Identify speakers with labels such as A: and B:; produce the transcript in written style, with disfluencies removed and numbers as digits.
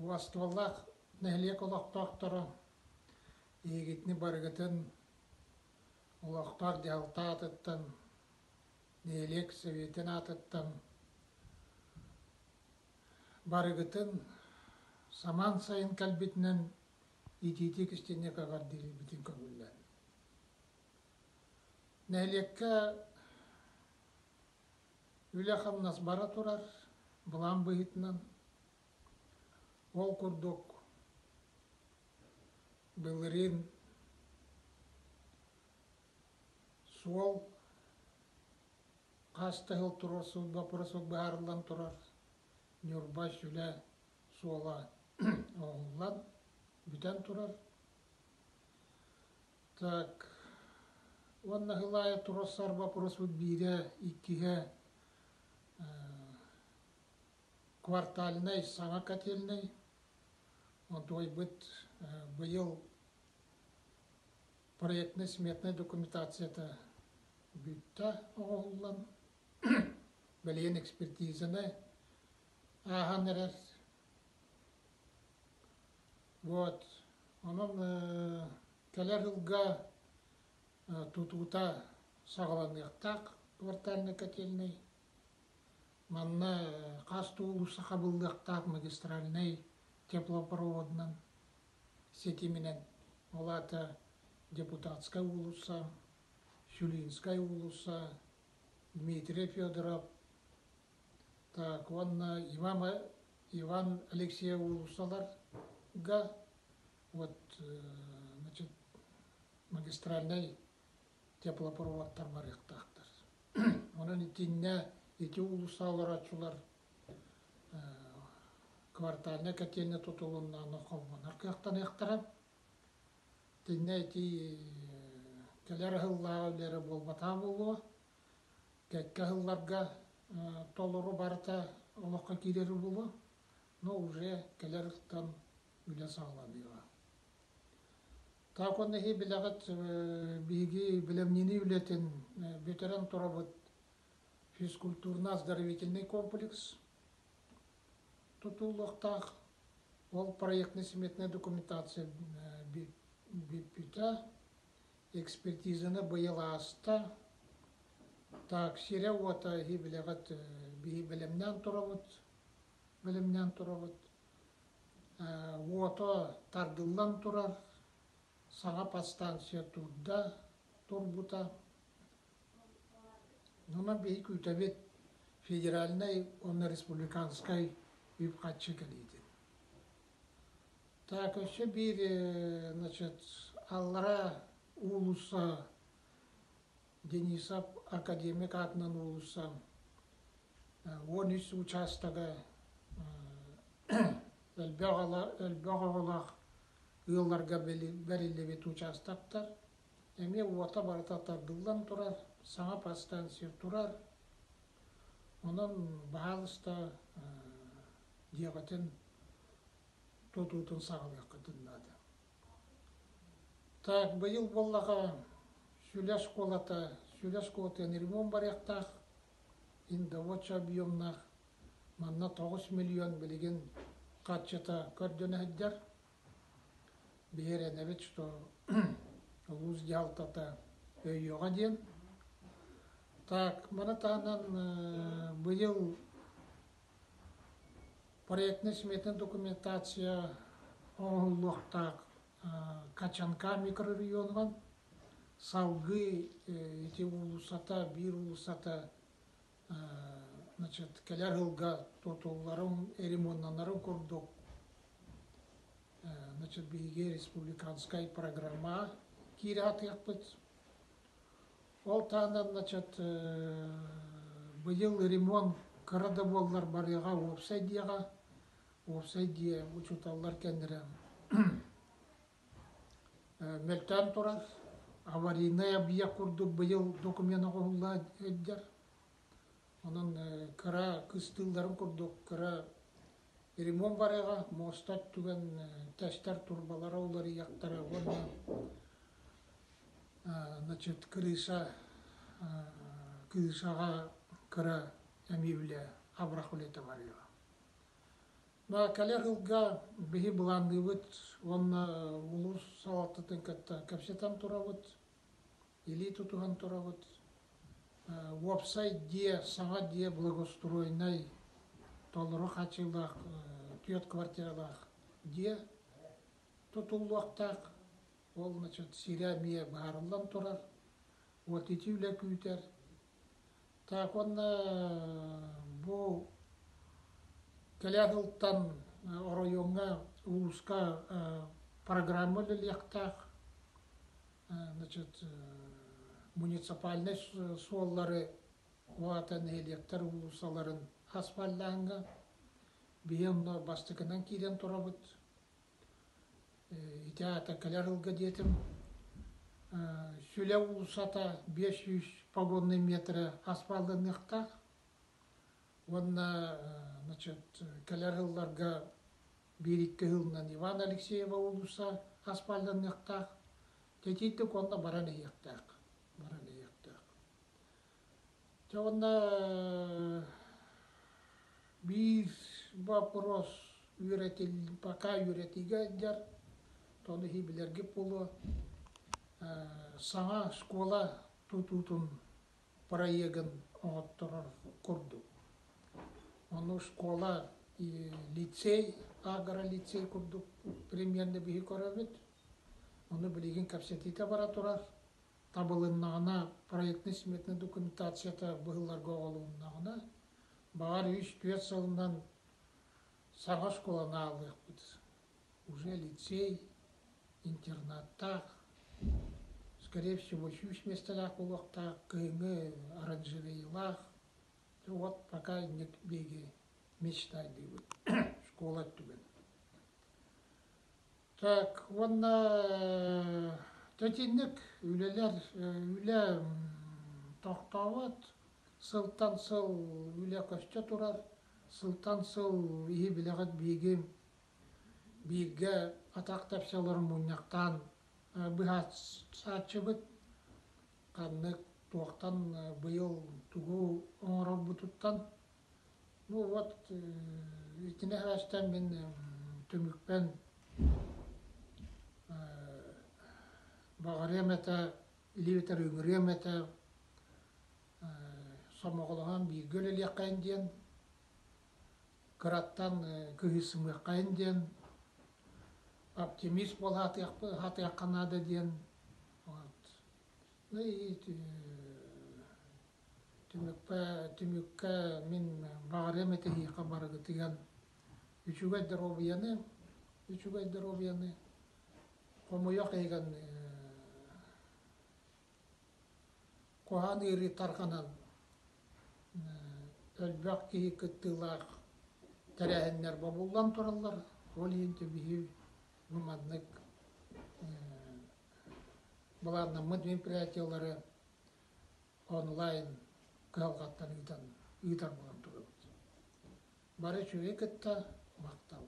A: Убастыбаллаах нэһилиэк олохтоохторо, эһигитини барыгытын олохтоох дьаһалта аатыттан, нэһилиэк сэбиэтин аатыттан барыгытын самаан сайын кэлбитинэн итиитик истиҥник эҕэрдэлиирбитин көҥүллээн. Нэһилиэккэ Үлэ-хамнас бара турар, былаан быһыытынан. Ол курдук былырыын суол хас да сыл туруорсубут боппуруос быһаарыллан турар Ньурба Сүлэ суола оҥоһуллан бүтэн турар. Так, уонна сыл аайы туруорсар боппуруоспут биирэ, иккиһэ квартальнай саҥа котельнай. Онтуойбут быйыл проектнай-сметнай документацията бүттэ оҥоһуллан, бэлиэн экспертизаны ааһан эрэр. Вот, онон кэлэр сылга тутуута саҕаланыахтаах квартальнай котельнай. Манна хас да уулусса хабыллыахтаах магистральнай теплопроводынан, ситиминэн. Ол аата Депутатскай уулусса, Сюлинскай уулусса, Дмитрий Федоров, так уонна Иван, Иван Алексеев уулуссаларга вот значит магистральнай теплопроводтар барыахтаахтар. Онон итиннэ ити уулусса олорооччулар квартальнай котельня тутулуннаҕына холбонор кыахтаныахтара. Итиннэ ити кэлэр ыһыллааҕы үлэ эрэ буолбатаҕа буолуо. Кэккэ ыһылларга толору барыта олоххо киирэр буолуо. Но уже кэлэр ыһтан үлэ саҕаланыаҕа. Так уонна эһи билэҕит биһиги бэлэмнэнии үлэтин бүтэрэн турабыт физкультурно-оздоровительный комплекс тутуллуохтаах. Ол проектно-сметная документация бүппүтэ. Экспертизаны быйыл ааста. Так, сирэ-уота эһи билэҕит биһи бэлэмнээн турабыт. Бэлэмнээн турабыт. Уота тардыллан турар. Саҥа подстанция турда, турбута. Онон биһи күүтэбит федеральнай уонна республиканскай үп-харчы кэлиитин. Так, өссө биир, значит, аллара уулусса Денисов академик аатынан уулусса 13 учаастага элбэх оҕолоох ыалларга бэриллибит учаастактар. Эмиэ уота барыта тардыллан турар, саҥа подстанция турар. Онон, баһаалыста, дьиэҕитин тутуутун саҕалыаххытын наада. Так, быйыл буоллаҕа Сүлэ оскуолата, Сүлэ оскуолатыгар ремонт барыахтаах, индоводча объемнаах. Манна 9 миллион билигин харчыта көрдөнө сылдьар. Биһи эрэнэбит, что улуус дьаһалтата өйүөҕэ диэн. Так, маны таһынан быйыл Проектнай-сметнай документация оҥоһуллуохтаах Качанка микрорайонунан салгыы ити уулуссата, биир уулуссата значит, кэлэр сылга тутулларын, ремоннанарын курдук значит, биһиги республиканскай программа киирэ сатыахпыт. Ол таһынан, значит, быйыл ремонт кыра да буоллар барыаҕа уопсай дьиэҕэ, уопсай дьиэ учууталлар кэннирэ мөлтөөн турар. Аварийнай объект курдук быйыл документ оҥоһулла сылдьар. Онон кыра кыстыылларын курдук кыра ремонт барыаҕа, муоста өттүгэн тэстэр турбалара уларыйыахтара уонна значит, крыша крышаҕа кыра эмиэ үлэ, абырах үлэтэ барыаҕа. Кэлэр сылга биһи былаанныыбыт уонна улуус салалтатын кытта кэпсэтэн турабыт, илии тутуһан турабыт. Уопсай дьиэ, саҥа дьиэ благоустроеннай толору хааччыылаах түөрт квартиралаах дьиэ тутуллуохтаах. Ол значит сирэ эмиэ быһаарыллан турар. Вот ити үлэ күүтэр. Так уонна бу кэлэр сылтан оройуоҥҥа, улууска программа үлэлиэхтээх. Значит, муниципальнай суоллары уота нэһилиэктэр уулуссаларын асфальтааҥҥа биһи онно бастакынан киирэн турабыт. Ити аата кэлэр ылга диэтим. Сүлэ уулуссата 500 погонный метрэ асфальтаныахтаах. Уонна значит, кэлэр сылларга биир-икки сылынан Иван Алексеева уулусса асфальтаныахтаах. Тэтиитик уонна баран иһиэхтээх. Баран иһиэхтээх. Дьэ уонна биир вопрос үөрэтил пока үөрэтиигэ сылдьар, тону иһи билэргит буолуо. Саҥа школа тутуутун проегын оҥотторор курдук. Ону школа лицей, агролицей курдук примерно биһи көрөбүт. Ону билигин кэпсэтиитэ бара турар. Табылыннаҕына, проектнай-сметнай документацията быһылларга оҕолуннаҕына, баҕар үс-түөрт сылынан саҥа оскуоланы аалыахпыт. Уже лицей, интернаттаах, скорее всего, сүүс миэстэлээх буолуохтаах, кыһыҥҥы оранжереялаах. Вот пока инник биһиги мечтайдыыбыт школа өттүгэр. Так, уонна итинник үлэлэр үлэ тохтообот, сылтан сыл үлэ көстө турар, сылтан сыл иһи билэҕит биһиги бииргэ атах тэпсэ олорон мунньахтаан быһаарсааччыбыт ханнык туохтан быйыл тугу оҥорорбутуттан. Ну вот итини хаастан мин түмүкпэн баҕарыам этэ, илиибитэр ыҥырыам этэ, сомоҕолоһон бииргэ үлэлиэххэйин диэн, кыраттан кыһыйсымыаххайын диэн, оптимист буола сатыахха наада диэн. Вот. Ну и Түмүкпэ, түмүккэ мин баҕарыам этэ эһиэхэ барыгытыгар үчүгэй доруобуйаны, үчүгэй доруобуйаны, хомойуох иһигэр куһаҕан ыарыы тарҕанан элбэх киһи кыттыылаах тэрээһиннэр бобуллан тураллар. Ол иһин биһи бу маннык былааннаммыт мероприятиелары онлайн кыһалҕаттан ыытан ыытар буолан турабыт. Бары үчүгэйи кытта махтал.